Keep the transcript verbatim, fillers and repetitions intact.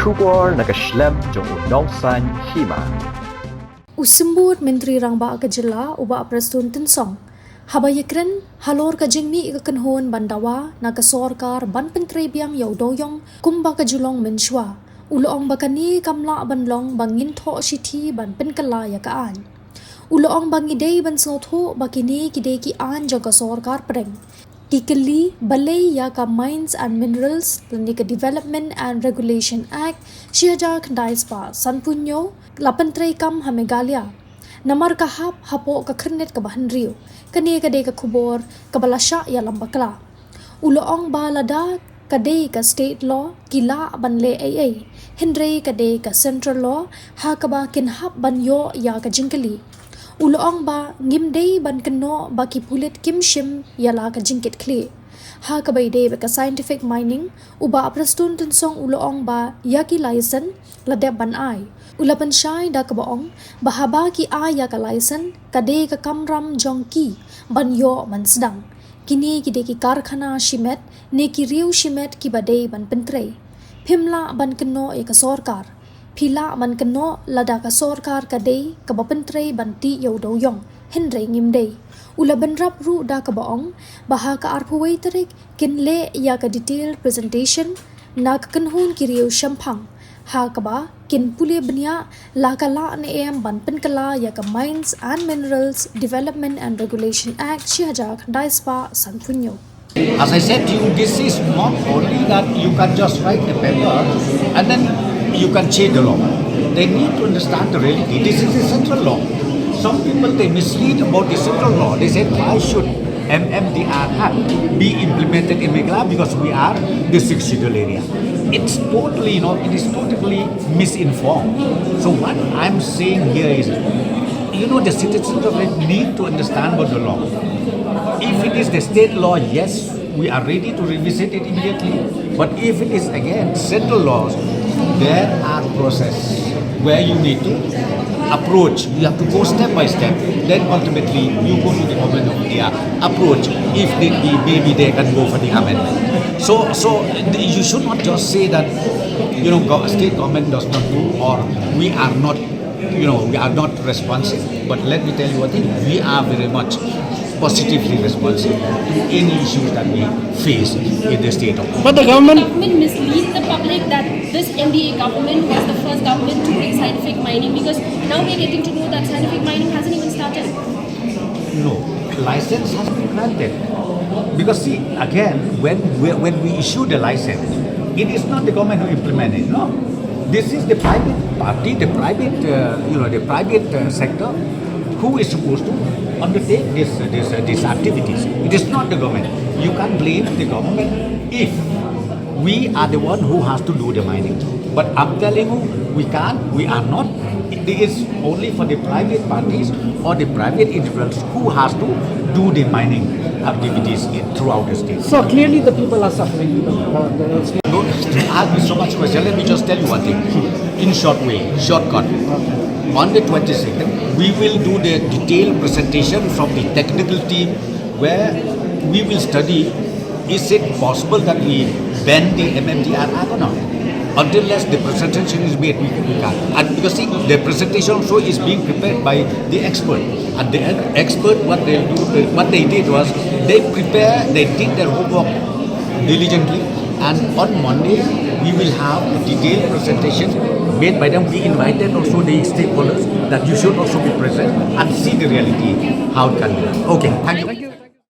Khubor na ka shlem jong u Nongsaiñ Hima. U Symbud Myntri Rangbah ka Jylla u Bah Prestone Tynsong haba ïakren halor ka jingmih ka kynhun ban dawa na ka sorkar ban pyntrei biang ïa u dewïong kumba ka ju long mynshuwa, u la ong ba kane kam lah ban long ba ngin thoh shithi ban pynkylla ïa ka aiñ. U la ong ba ngi dei ban sngewthuh ba kine ki dei ki aiñ jong ka sorkar pdeng. Ki kylli balei ïa ka Mines and Minerals lane ka Development and Regulation Act shi hajar khyndai spah sanphew hynñiew la pyntreikam ha Meghalaya. Namar ka hap hapoh ka khyrnit kaba hynriew. Kane ka dei ka khubor kaba la shah ïalam bakla. U la ong ba lada ka dei ka state law ki lah ban leh ei ei, hynrei ka dei ka central law ha kaba kin hap ban ïoh ïa ka jingkylli. U la ong ba ngim dei ban kynnoh ba ki pulit kim shim ïa la ka jingkitkhlieh. Ha kaba ïadei bad ka scientific mining, u Bah Prestone Tynsong u la ong ba ïa ki license la dep ban ai. U la pynshai da kaba ong ba haba ki ai ïa ka license ka dei ka kamram jong ki ban ïoh ban sdang. Kine ki dei ki karkhana shimet ne ki riew shimet kiba dei ban pyntrei. Phim lah ban kynnoh ïa ka sorkar. Phi lah ban kynnoh lada ka sorkar ka dei kaba pyntrei ban tih ïa u dewïong, hynrei ngim dei. U la bynrap ruh da kaba ong ba ha ka arphew wei tarik kin leh ïa ka detailed presentation na ka kynhun ki riew shemphang ha kaba kin pule bniah la ka lah ne em ban pynkylla ïa ka Mines and Minerals Development and Regulation Act shi hajar khyndai spah sanphew hynñiew. As I said to you, this is not only that you can just write a paper and then you can change the law. They need to understand the reality. This is a central law. Some people, they mislead about the central law. They said, "Why should M M D R Act be implemented in Meghalaya because we are the Sixth Schedule area?" It's totally, you know, it is totally misinformed. So what I'm saying here is, you know, the citizens of it need to understand about the law. If it is the state law, yes, we are ready to revisit it immediately. But if it is again central laws, there are process where you need to approach. You have to go step by step. Then ultimately, you go to the government of India, approach. If need be, maybe they can go for the amendment. So, so the, you should not just say that, you know, go, state government does not do, or we are not, you know, we are not responsive. But let me tell you one thing: we are very much positively responsive to any issues that we face in the state of. But the government government mislead the public that this M D A government was the first government to bring scientific mining, because now we're getting to know that scientific mining hasn't even started. No, license has been granted. Because see, again, when we, when we issue the license, it is not the government who implement it, no. This is the private party, the private, uh, you know, the private, uh, sector who is supposed to undertake this, uh, this, uh, these activities. It is not the government. You can't blame the government if we are the one who has to do the mining. But I'm telling you, we can't, we are not. It is only for the private parties or the private individuals who has to do the mining activities in, throughout the state. So clearly the people are suffering. Uh, the No, to ask me so much question, let me just tell you one thing. In short way, shortcut. On the twenty-second, we will do the detailed presentation from the technical team where we will study, is it possible that we ban the M M D R Act or not? Until less the presentation is made, we, we can't. And because see, the presentation also is being prepared by the expert. And the expert, what they do, what they did was, they prepare, they did their homework diligently. And on Monday, we will have a detailed presentation made by them. We invited also the stakeholders that you should also be present and see the reality, how it can be done. Okay, thank you.